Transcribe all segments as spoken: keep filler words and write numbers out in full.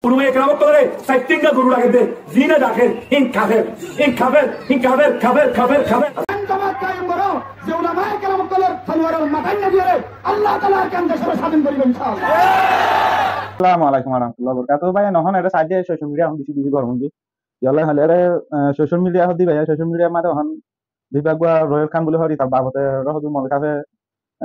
Ulamaye keram ókkolore saittinga goru dake de, zine dake, hín kafer, hín kafer, hín kafer, kafer, kafer, kafer. Eén jamaat kaim goró, ze ulamaye keram ókkolor tolwaror matát no diyóre, Allah taalar kiyam decóre sádin goribo, inshaAllah. Assalamu alaikum warahmatullahi wabarakatuhu. Bái, ehón ere saide social media ehón beci beci gorom óiye. Yala hale ere, eh, social media hodde bái, social media mazé ehón Bibagua Royal Khan buli hoór, ítar babote hoór de Moloi sábe,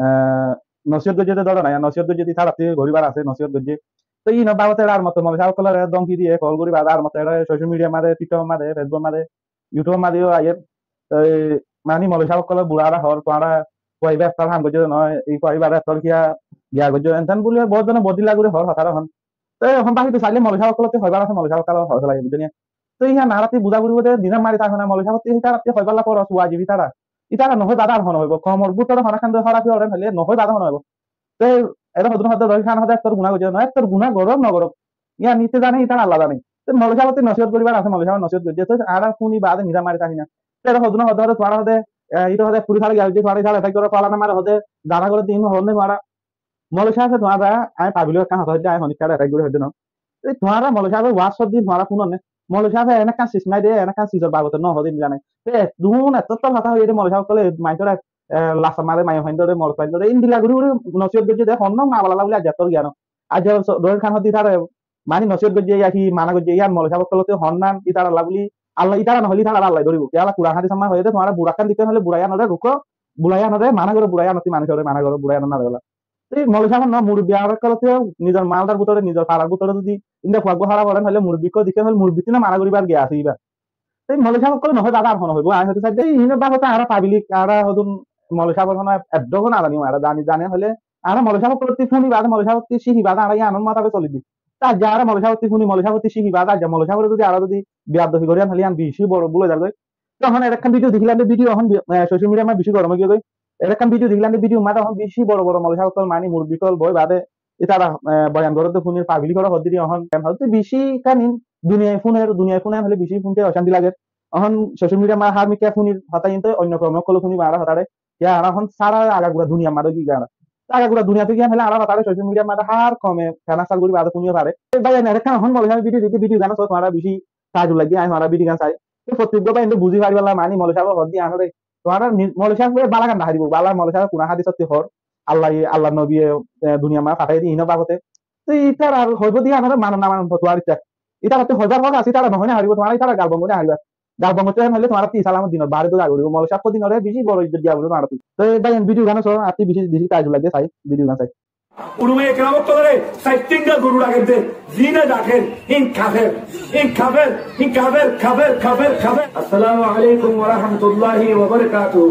eh, nosiyot goijjé de dóro nai, nosiyot goijjé de ítarattu goríbar asé, nosiyot goijjé. Toi ín babote ar mottor moloi sáb ókkolore dómki diyé, kol gorí baade ar mottor social media mazé, TikTok mazé, Facebook mazé, YouTube mazé yó aiyér. Toi mani moloi sáb ókkol bura ara hoór, tuáñra fuaiba eftar ham goijjó de no, ei fuaiba eftar kiya giya goijjó, en ten buli bout zone bodila gorí hoór hotá ehón. Toi ehón baki to saile moloi sáb ókkolotte hoibar asé, moloi sáb ókkol hoi félaiye, buzó né? Toi iyan añárattú buzá foribó de, dine mari táke na, moloi sáb ókkolottu ítarattú hoibálla foros wajib ítara. Ítara no hoi baade ar hone hoibo? Koumor bútore hone ekkán de hórafi óre hoilé no hoi baade hone hoibo? Toi ere hodún hodde Rohil Khan hodde ettór guná goijjé, no ettór guná gorok no gorok, iyan nite zane, ítara Allah zane. Toi moloi sáb ókkolottu nosiyot goríbar asé, moloi sábe nosiyot goijjé, toi añára fúni baade dine mari táki na. Toi ere hodún hodde hodde tuáñra hodde, eh, ítara hodde furi sále giya goijjé, tuáñra ítara attack goró, fálana mare hodde, zana goró din hoónne tuáñra. Moloi sábe tuáñra, añí pablik ekkán hotá hoiddé, añí honikkáre attack gorí hoiddé no. Ei tuáñra moloi sábe waz hoódde tuáñra fúno né? Moloi sábe en ekkán sis nai de, en ekkán sisor babote no hoódde endilla nai. Te dun ettór hotá hoiyé de moloi sáb ókkole maincóre, eh, lasa mare, maiyafuaindóre, morotfuaindóre, endilla gorí gorí nosiyot goijjé de, honno ma bala buli aijja ettór giya no. Aijja so-, Rohil Khan hoódde ítare mani nosiyot goijjé, ya ki mana goijjé, iyan moloi sáb ókkolotte hon nan, ítarar Allah buli, Allah, ítara no hoilé ítarar Allah dóribo. Kiyólla Kuran hádis amma hoiyé de, tuáñra bura ekkán dekké hoilé bura iyanore rukó, bura iyanore mana goró, bura iyanottú manúcore mana goró, bura iyanore na dóla. Ei moloi sáb no, murubbi añára ókkolotte nizor maaldar bútore, nizor farar bútore zodi inde fuaggua hóraf óre hoilé murubbi kó dekké hoilé murubbittú na mana goríbar giya asé íba. Te moloi sáb ókkole no hoi baade ar hone hoibo? Añí hoitó saidde, iín babote añára pablik, añára hodún moloi sábor hono eddó no zani, añára zani, zani hoilé añára moloi sáb ókkolottú fúni baade, moloi sábottu cíki baade añára iyanor motabek solidí. Te aijja añára moloi sábottu fúni, moloi sábottu cíki baade aijja moloi sábore zodi añára zodi beaddobi gorí hoilé iyan beci boro bul ói zargói. Te ehón ere ekkán video dekílam de, video ehón bi-, eh, social media mazé beci gorom ói giyói. Ere ekkán video dekílam de, video mazé ehón beci boro boro moloi sáb ókkol mani murubbi ókkol boi baade ítara, eh, boyan gorér de fúnir, pablik ore hoódde de ehón, ehón hoódde beci kani duniyai fúner, duniyai fúner hoilé beci fúnte ocanti lager. Ehón social media mazé hár mikká fúnir hotá, kintu oinno koum ókkole fúni añárar hotáre. Ya añára ehón sára agagura duniyar mazé giyói añára. Agagura duniyat giyói hoilé añárar hotáre social media mazé hár koume kená sar gorí baade fúni fare. Te bái, ere ekkán ehón moloi sábe video dekí, video gán só, tuáñra beci taajjub lage, añí tuáñra video gán sai. Te fottí uggwá bái inde buzí faribálla mani moloi sábe hoódde añáre, tuáñra ni-, moloi sábe bála gán dahái dibo, bála moloi sábe kuná hádis ótte hoór, Allah, Allah nobiye, eh, duniyar mazé fathái diye iín babote. Te ítarar hoibó de añára manon na manon tuáñrattú. Ítarattú hoibar hók asé, ítara no hoi no faribo, tuáñra ítara gal bon gori no fariba. Gal bon goittó hoilé tuáñrattú Islamor dinor baáre dóra goríbo, moloi sáb ókkolore beci boro izzot diya buli tuáñrattú. Te bái, video gán só, añáttu beci, beci taajjub lage sai, video gán sai. Ulamaye keram ókkolore saittinga goru dake de, zine dake, hín kafer, hín kafer, hín kafer, kafer, kafer, kafer. السلام عليكم ورحمة الله وبركاته.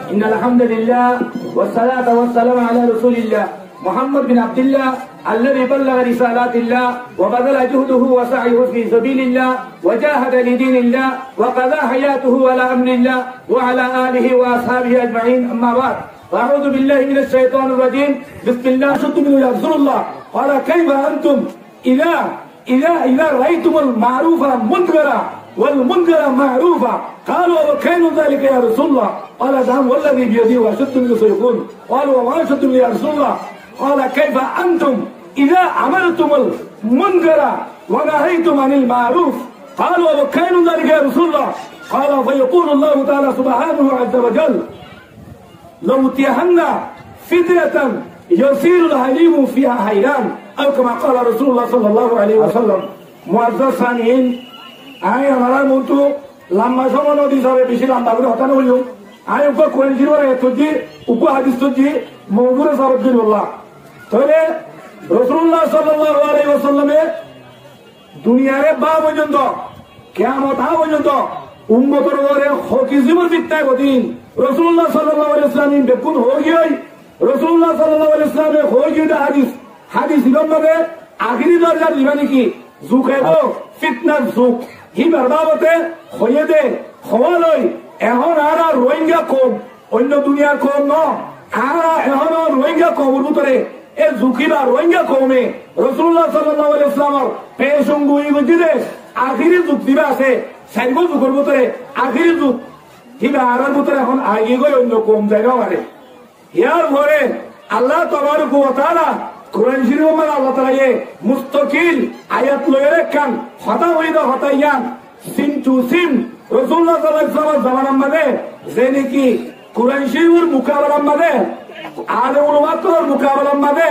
إن الحمد لله، والصلاة والسلام على رسول الله، محمد بن عبد الله، الذي بلغ رسالات الله وبذل جهده وسعيه في سبيل الله وجاهد لدين الله وقضى حاجته على أمر الله وعلى آله وأصحابه أجمعين. أما بعد، فأعوذ بالله من الشيطان الرجيم. بسم الله. أشد منه يا رسول الله. قال: كيف أنتم إذا، إذا، إذا رأيتم المعروف منكرا والمنكر معروفا؟ قالوا: وكيف ذلك يا رسول الله؟ قال: نعم والذي بيده أشد منه سيقول. قالوا: وما أشد منه يا رسول الله؟ قال: كيف أنتم إذا أمرتم المنكر ونهيتم عن المعروف؟ قالوا: وكيف ذلك يا رسول الله؟ قال: فيقول الله تعالى سبحانه عز وجل: لأوتين فتنة يصير الحليم فيها حيران. أو كما قال رسول الله صلى الله عليه وسلم. Muazzaz samiin, añí añárar muúntu lamba somoi no di hísabe beci lamba gorí hotá no hoiyum. Añí uggwá Kuran Córif or ayat foijjí, uggwá hádis foijjí, mouzure sabot gorí bolla. Tóile Rosulullah sallallahu alaihi wasallame duniyare bá foijjonto, kiyamot há foijjonto, ummotor uore hó kisimor fitna aibo de. Rosulullah sallallahu alaihi wasallam in bekkún hoói giyói, Rosulullah sallallahu alaihi wasallame hoói giyói de hádis, hádis ibár maze ahéri dorjar ibá niki, zuk aibo, fitnar zuk, híbar babote hoiyé de, hoói loi, ehón añára Rohingya koum, oinno duniyar koum no, añára ehóno Rohingya koumor bútore, e zuk ibá Rohingya koume Rosulullah sallallahu alaihi wasallamor pecóngoi goijjé de, ahéri zuk zibá asé, sairgwá zukor bútore, ahéri zuk, híba añárar bútore ehón aigiyói, oinno koum zai no fare. Yar fore Allah tabaraka wa taala Kuran Córifor mazé Allah Taalaye mustokil ayat loiyóre ekkán hotá hoiyé de, hotá yián sim to sim Rosulullah sallallahu alaihi wasallamor zomanar mazé ze niki Kuran Córifor mukabelar mazé, alem ulama ókkolor mukabelar mazé,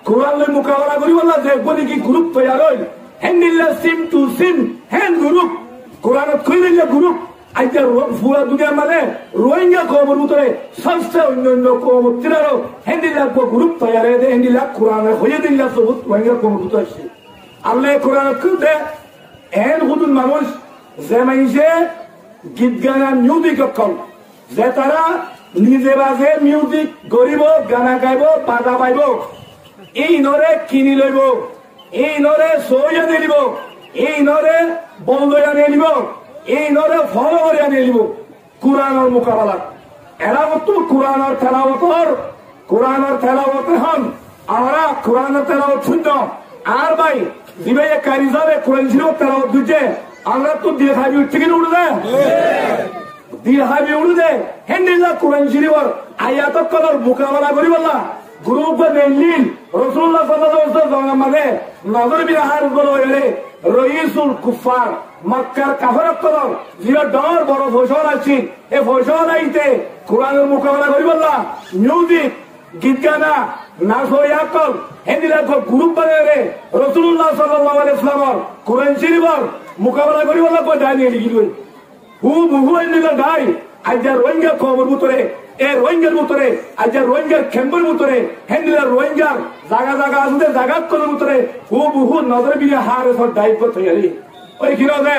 Kuran loi mukabela goríbolla ze uggwá niki gurúp toiyar óil, héndilla sim to sim hén gurúp, Kuranot hoiyé de endilla gurúp, aijja Ro-, fura duniyar mazé Rohingya koumor bútore sobse oinno oinno koumor ttu aró héndilla uggwá gurúp toiyar óiye de, héndilla Kurane hoiyé de endilla sobut Rohingya koumor bútore aiccé. Allaye Kuranot hoiyé de, eén hudún manúic ze maincé git gana, music ókkol, ze tará nize baze music goríbo, gana gaibo, baza baibo, íinore kini loibo, íinore sóiya nelibo, íinore bondoi anelibo, íinore folo gori anelibo. Kuranor mukabelat. Erá ottu Kuranor telawotor, Kuranor telawot ehón. Añára Kuranor telawot fúinno. Ar bái, zibáye kari hísabe Kuran Córifor telawot goijjé, añárattú dil hábi uçé ki no uçé de? Dil hábi uçé de, héndilla Kuran Córifor ayat ókkolor mukabela goríbolla gurúp uggwá neillíl, Rosulullah sallallahu alaihi wasallam zomanar mazé Nodor bin Haris bóli hoiyóre roisul kuffar, Mokkar kafer ókkolor zibá dhoóñr boro foicáwala accíl, e foicáwala íte Kuranor mukabela goríbolla music, git gana, nasoiya ókkol, héndilla uggwá gurúp banaiyóre Rosulullah sallallahu alaihi wasallamor Kuran Córifor mukabela goríbolla uggwá dái neli giyói. Húbuhú endilla dái aijja Rohingya koumor bútore, e Rohingyar bútore, aijja Rohingyar kempor bútore, héndilla Rohingyar zaga zaga asé de zaga ókkolor bútore húbuhú Nodor bin Harisor dái uggwá toiyar óiye. Ói ki no de?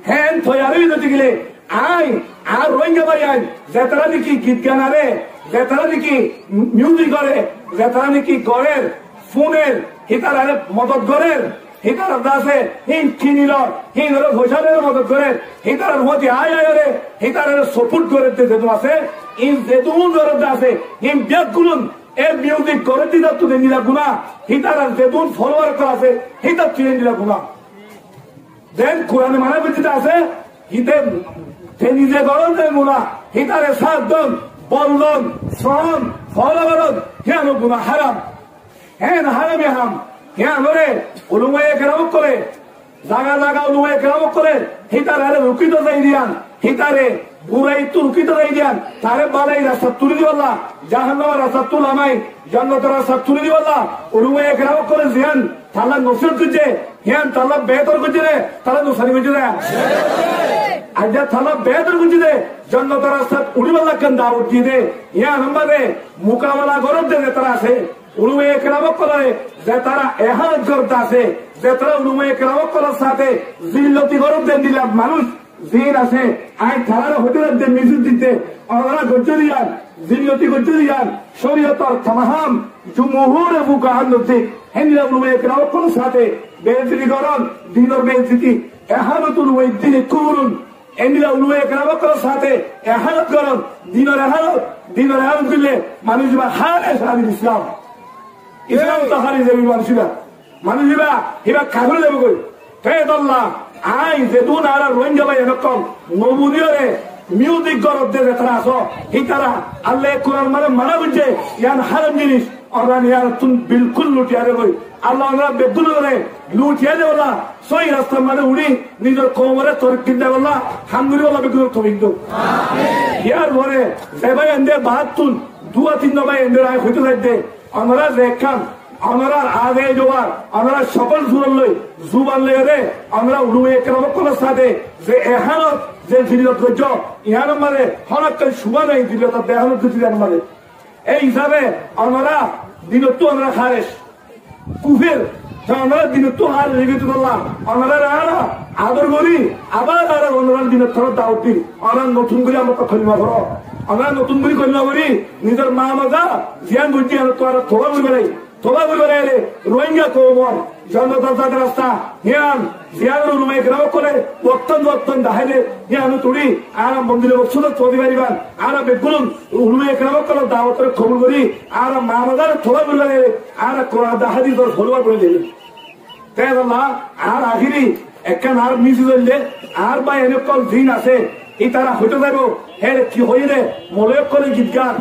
Héen toiyar óiye de gile, añí, añár Rohingya bái ain, ze tará niki git ganare, ze tará niki music gore, ze tará niki gorer, fúner, hítarare modot gorer, hítarar de asé, híin kini lor, híinore foicá loiyóre modot gorer, hítarar fúañti aái aiyóre, hítarare support gorer de zedún asé, híin zedún gorer de asé, híin beggún e music gorer de hítattú endilla guná, hítarar zedún follower ókkol asé, hítattú endilla guná. Zeén Kurane mana goijjé de asé, híte te nize goron de guná, hítare sáth don, bol don, sóon, follow goron, híyano guná háram. Héen hárami ham, híyanore ulamaye keram ókkole, zaga zaga ulamaye keram ókkole, hítarare rukito zai diyan, hítare buraittú rukito zai diyan, tare balai rastat tuli dibolla, jahannamor rastat tuli namai, jonnotor rastat tuli dibolla, ulamaye keram ókkole ziyán talla nosihot goijjé, híyan talla behétor goijjé de, talla nuksani goijjé de. Aijja talla behétor goijjé de, jonnotor rastat uçíbolla ekkán dawot diyé de, híyan ammáde mukabela gorer de zetará asé, ulamaye keram ókkolore zetará ehanot gorer de asé, zetará ulamaye keram ókkolor sáte zilloti gorer de endilla manúic, ziín asé, añí tarare hoitó de message dite, onora goijjó de yián, zilloti goijjó de yián, córiyotor tamahám jumhúre fukaháar nozdík, héndilla ulamaye keram ókkolor sáte beizzoti goron, dinor beizzoti, ehanot ulamaye dine kufurun, héndilla ulamaye keram ókkolor sáte ehanot goron, dinor ehanot, dinor ehanot goille manúic íba hárec anil Islam. Islam to hárec óibo manúic íba. Manúic íba, íba kafir ói zaibói. Te tolla, añí zedún añára Rohingya bái ókkol, no buzíyore, music gorer de zetará asó, hítara, Allaye Kuran mazé mana goijjé, yián háram jinis, onora yíanottún bilkúl lutiyá de goi. Allah onora beggúnore lutiyá de bolla, sóhi rastar mazé uçí, nizor koumore torokki de bolla, ham gorí bolla beggúnore toufik douk. Yar fore, ze bái ende baáttun, dua tin bái ende añí hoitó saidde, onora ze ekkán, onorar aze zobar, onorar sokol zuban loi, zuban loiyóre, onora ulamaye keram ókkolor sáte ze ehanot, ze zillot goijjó, yiánor mazé honó ekkán cúba nai, zillotor de ehanot goijjó yiánor mazé. Ei hísabe onora dinottú onora hárec. Kufir, te onora dinottú hárec ói giyói tolla, onorare añára ador gorí, abar añára onorar dinor torfóttu dawot di, onora notún gorí añárattú kolima foró, onora notún gorí kolima gorí, nizor ma maza ziyán goijjé yiánottú añára touba gorí félai. Touba gorí félai de, Rohingya koumor, jonnotor zaga rasta, yián, ziyánor ulamaye keram ókkole, wokton wokton deháiye de, yiánot uçí, añára mondile moksudot foóñsi faribán, añára beggún ulamaye keram ókkolor dawotore kobul gorí, añára ma mazare touba gorí félai de, añára Kuran ar hádisor follower boni félai de. Te Allah, ar ahíri, ekkán ar message óilde, ar bái ókkol ziín asé, ítara hoitó zaibo, hére ki hoiyé de, moloi ókkole git gan,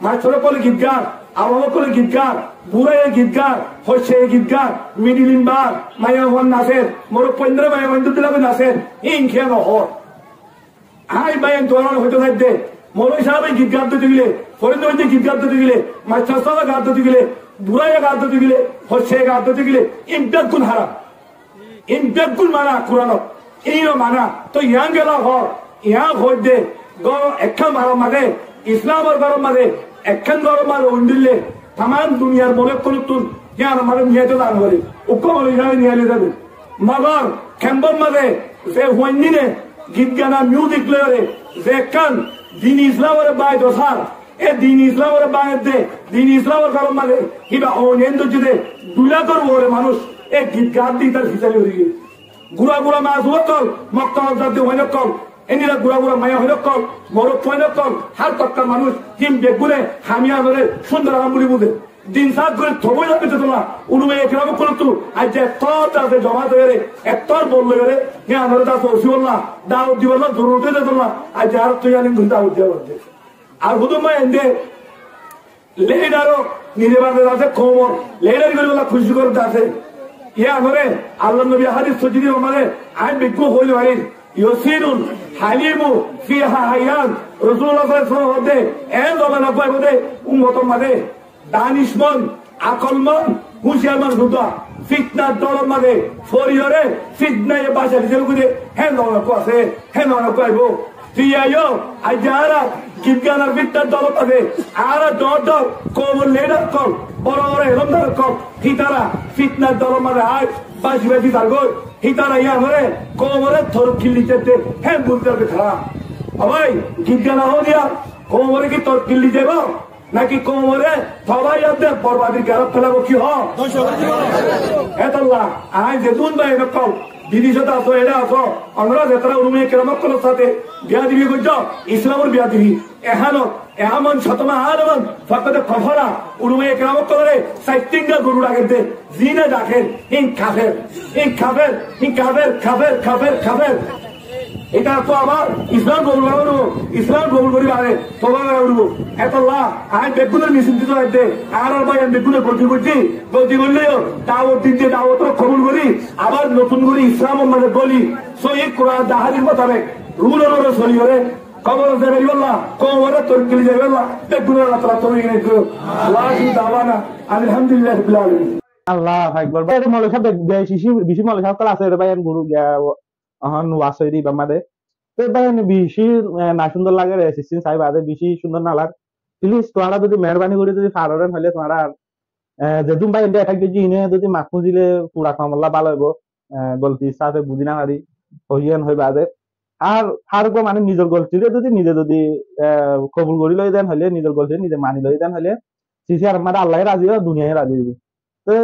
mastor ókkole git gan, Awam ókkole git gaar, buraye git gaar, hoicce git gaar, midilin bar, maiyafuain naser, morotfuaindóre maiyafuaindóre dila goi naser, íin kiyá no hoór? Añí báiyain tuáñrare hoito saidde, moloi sábe git gaar dóite gile, forindoinde git gaar dóite gile, mastor sábe gaar dóite gile, buraye gaar dóite gile, hoicce gaar dóite gile, íin beggún haram. Íin beggún mana Kuranot. Íin ó mana. Toi yián gela hoór, yián hoóidde, gó-, ekkán góror mazé, Islamor góror mazé, ekkán góror mazé uindílle, tamam duniyar molek ókkolottún, yiánor mazé niyai to zan gorí. Uggwá molek yián niyai loi zaibou. Mogor kembor mazé ze fuaindine git gana music loiyóre, ze ekkán din Islamore bái dosar, e din Islamore báñgedde, din Islamor góror mazé híba oin en dóijje de, dui lakor uore manúic e git gaar de ítar fisali uri giyé. Gura gura masum ókkol, moktob zadde fuain ókkol, endilla gura gura maiyafuain ókkol, morotfuain ókkol, hár tokkar manúic, hín beggúne ham yiánore cúndor ham buli buzé. Din saf gorí tobou yar goijjé tolla, ulamaye keram ókkolottú aijja ettór dase joma óiyore, ettór bol loiyore, yiánore dase osíbolla, dawot dibolla zorurot óiye tolla, aijja aróttu yián gorí dawot diya foijje. Ar hudumma ende lidar ó nize bade asé, koumor lidari goríbolla kucíc gorédde asé. Yiánore Allar nobi hádis sóiyi di mazé añí beggún hoói farir, yasirun halimun fiha hayran. Rosulullah sallallahu alaihi wasallam hoódde, en zomana uggwá aibó de ummotor mazé, danicmon, akolmon, huciyar manúic uggwá, fitnar doror mazé foriyore, fitnaye bacai diyé goi de, hén zomana uggwá asé, hén zomana uggwá aibó. Tui aiyó, aijja añára git ganar fitnar doror mazé, añára dor dor koumor lidar ókkol, boro boro elomdar ókkol, hítara fitnar doror mazé aái, baci baci zargói, hítara yiánore koumore torokki loi zaitté, hén buzí zargói tará. Ó bái, git gana hoó diya, koumore ki torokki loi zaibó? Náki koumore tobái yadde borbadir gerát félaibo ki hoó? Etolla, añí zedún bái ókkol, bidecot asó, ere asó, onora zetará ulamaye keram ókkolor sáte beyadobi goijjó, Islamor beyadobi. Ehánot, ehán mon cótoma alemon, fakode kofara, ulamaye keram ókkolore saittinga goru dhakede, zine dhaker, hín kafer, hín kafer, hín kafer, kafer, kafer, kafer. Ítara to abar Islam kobul gorí, Islam kobul gorí bare, toba gorí. Etolla, añí beggúnore misintit goijjé, añárar báiyain beggúne golti goijjé, golti goilleyó, dawot dinde, dawot kobul gorí, abar notun gorí Islamor mazé goli, sóhi Kuran ar hádic mutabek, rule or uore soliyore, kobor zai faribolla, koumore torokki loi zaibolla, beggúnore Allah taala toufik diyók. Wa akhiru da'wana anil hamdulillahi rabbil alamin. Allahu Akbar. Bái, moloi sáb be-, beci, beci moloi sáb ókkol asé re bái, en guru giya, ehón waz óiye de ibá mazé. Te bái, en beci, eh, na cúndor lager, e system sai bade beci cúndor no lager. Please, tuáñra zodi meherbani gorí zodi faroren óile tuáñra, eh, zedún bái ende attack goijjé, ine zodi maf gorí dile fura koumor lá bála óibo. Eh, golti sáfe buzí no fari, hoiyén hoi bade. Ar, ar uggwá mane nizor goltire zodi nize zodi, eh, kobul gorí loi den óile, nizor goltire nize mani loi den óile, sisiyar mazé Allaye razi óibo, duniyaye razi óibo. Te,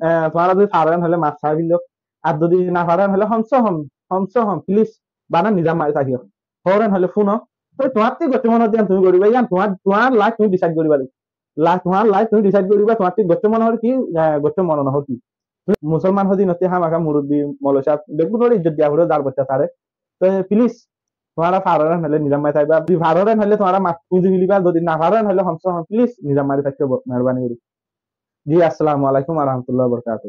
eh, tuáñra zodi faroren óile maf sai felo. Ar zodi no faroren óile homse hom, homse hom, please, bana nizam mazé tákiyo. Foren óile fúno. Te tuáñr ki goittó mone hoó de yián tumi goriba, yián tuáñr, tuáñr life tumi decide goriba de. Life, tuáñr life tumi decide goriba, tuáñr ki goittó mone hoó ki, eh, goittó mone no hoó ki. Musolman hoó de inottú hámaka murubbi, moloi sáb, beggúnore izzot diya foribo, zar boitta sare. Te please, tuáñra faroren óile nizam mazé táiba. Zodi faroren óile tuáñra maf gorí feliba, zodi no faroren óile homse hom, please, nizam mazé tákiyo, meherbani gorí. Ji, assalamu alaikum wa rahmatullahi wa barakatuhu.